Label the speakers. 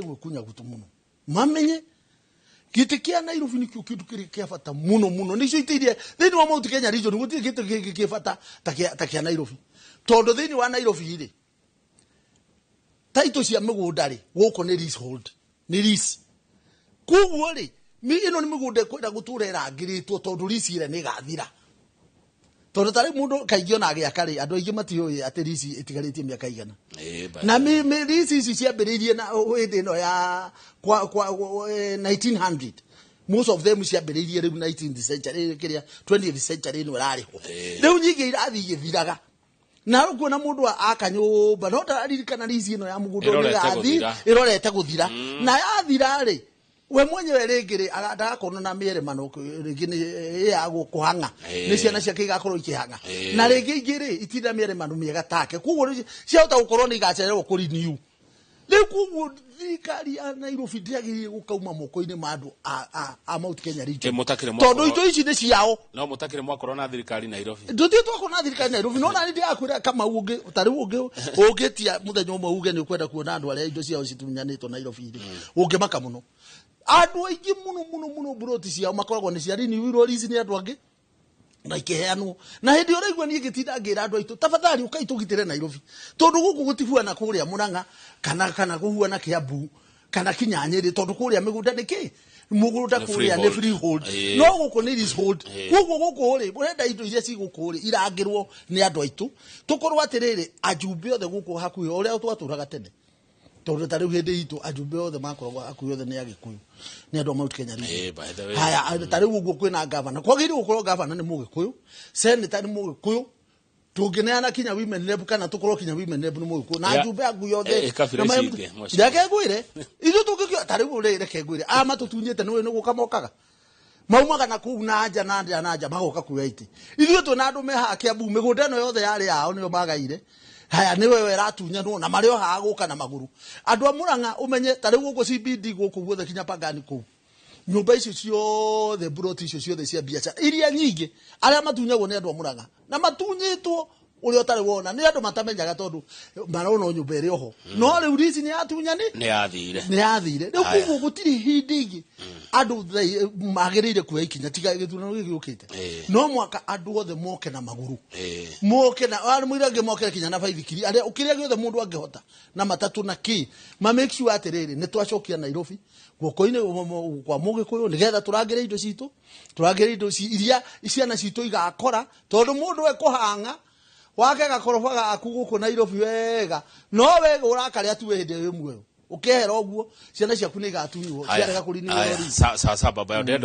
Speaker 1: Gwĩkunya gutu mũno mamenye gĩtĩ kĩa Nairobi nĩkĩo kĩndũ kĩrĩa kĩa bata mũno mũno, nĩcio itĩ iria thĩinĩ wa Mount Kenya region gũtirĩ gĩtĩ kĩngĩ kĩ bata ta kĩa Nairobi, tondũ thĩinĩ wa Nairobi rĩ, taitũ cia mĩgũnda rĩ, gũkũ nĩ leasehold, nĩ lease. Koguo rĩ, ĩno nĩ mĩgũnda ĩkwenda gũtũra ĩrangĩrĩtwo, tondũ lease ĩrĩa nĩ ĩgathira, tondũ tarĩ mũndũ kaingĩ ona agĩaka rĩ, andũ aingĩ matiũĩ atĩ lease ĩtigarĩtie mĩaka igana. Na lease ici ciambĩrĩirie na hĩndĩ ĩno ya kwa 1900. Most of them ciambĩrĩirie rĩu 19th century, kĩrĩa 20th century ĩno ĩrarĩ ho. Rĩu nyingĩ irathiĩ igĩthiraga, na rĩu kuona mũndũ aka nyũmba no ndararirikana lease ĩno ya mũgũnda nĩ
Speaker 2: Ĩrorete
Speaker 1: ĩgathiĩ
Speaker 2: gũthira.
Speaker 1: Ĩrorete gũthira, na yathira rĩ, we mwenyewe rĩngĩ rĩ, ndagakorwo na mĩeremano, rĩngĩ nĩ ya kũhang'a nĩ ciana ciake igakorwo ikĩhang'a, na rĩngĩ ingĩ rĩ, itinda mĩeremano mĩega take. Koguo rĩ, ciahota gũkorwo nĩ igacererwo kũrenew rĩu. Koguo thirikari ya Nairobi ndĩagĩrĩire gũkauma moko-inĩ ma andũ a Mount Kenya region,
Speaker 2: Ĩ, mũtakĩrĩ
Speaker 1: tondũ
Speaker 2: mwakorwo
Speaker 1: indo ici nĩ ciao.
Speaker 2: No mũtakĩrĩ mwakorwo na thirikari Nairobi.
Speaker 1: Ndũthiĩ twakorwo na thirikari Nairobi, no nani ndĩrakwĩra Kamau, ũngĩ ta rĩu ũngĩtia mũthenya ũmwe uge nĩ ũkwenda kuona andũ arĩa indo ciao citunyanĩtwo Nairobi rĩ, ũngĩmaka mũno. Andũ aingĩ mũno mũno mũno, mburoti ciao makoragwo nĩ cia renewirwo lease nĩ andũ angĩ na ikĩheanwo. Na hĩndĩ ũraigua niĩ ngĩtinda ngĩra andũ aitũ, tafadhali ũkai tũgitĩre Nairobi, tondũ gũkũ gũtihuana kũrĩa Mũrang'a kana kũhuana Kĩambu kana kinya Nyĩrĩ, tondũ kũrĩa mĩgũnda nĩ kĩ mũgũnda
Speaker 2: Nĩ
Speaker 1: kũrĩa nĩ
Speaker 2: freehold.
Speaker 1: Freehold, no gũkũ nĩ leasehold. Koguo gũkũ rĩ, ũrenda indo iria ci gũkũ rĩ, irangĩrwo nĩ andũ aitũ, tũkorwo atĩrĩrĩ, ajumbe othe gũkũ hakuhĩ ũrĩa twatũraga tene, tondũ ta rĩu hĩndĩ itũ ajumbe othe makoragwo hakuhĩ othe nĩ Agĩkũyũ, nĩ andũ a Mount Kenya region.
Speaker 2: By the way.
Speaker 1: Haya, ta rĩu ũguo kwĩna gavana, kwagĩrĩirwo gũkorwo gavana nĩ Mũgĩkũyũ, senator nĩ Mũgĩkũyũ, tũngĩneana kinya women rep kana tũkorwo kinya women rep nĩ Mũgĩkũyũ na njumbe aku yothe.
Speaker 2: Kabira ici ingĩ, mheshimiwa.
Speaker 1: Reke ngwĩre, ithuĩ tũngĩkĩo ta rĩu rĩ, reke ngwĩre, aya matũtunyĩte nĩ nĩ gũka mokaga, maumaga na kũu na nja na nja na nja, magoka kuoya itĩ. Ithuĩ twĩna andũ me haha Kiambu, mĩgũnda ĩno yothe yarĩ yao, nĩo magaire. Haya, nĩwe ĩratunyanwo na marĩ o haha gũka na magũrũ. Andũ a Mũrang'a, ũmenye ta rĩu gũkũ CBD, gũkũ guothe kinya Pangani kũu, nyũmba icio ciothe, mburoti icio ciothe cia biacara iria nyingĩ, arĩa matunyagwo nĩ andũ a Mũrang'a, na matunyĩtwo ũrĩa ũtarĩ wona nĩ andũ matamenyaga, tondũ marona o nyũmba ĩrĩ oho, no rĩu lease nĩ yatunyani.
Speaker 2: Nĩ yathire.
Speaker 1: Nĩ yathire rĩu.
Speaker 2: Haya.
Speaker 1: Koguo gũtirĩ hĩndĩ ĩngĩ andũ magĩrĩire kuoya ikinya tiga gĩthurano gĩkĩ gĩũkĩte. No mwaka andũ othe moke na magũrũ, moke na arĩ mũira angĩ, moke kinya na baithikiri, arĩa kĩrĩa gĩothe mũndũ angĩhota, na matatũ na kĩ, ma make sure atĩrĩrĩ, nĩ twacokia Nairobi guoko-inĩ kwa Mũgĩkũyũ, nĩgetha tũrangĩre indo citũ, tũrangĩre indo iria ciana citũ igakora, tondũ mũndũ ekũhang'a wake gakoroba gaku gũkũ Nairobi wega, no we ũrakarĩa tu we hĩndĩ ĩyo wĩ muoyo, ũkehera ũguo ciana ciaku nĩ igatunywo ciarega kũrinĩrwo.
Speaker 2: Sasa baba, ndĩrenda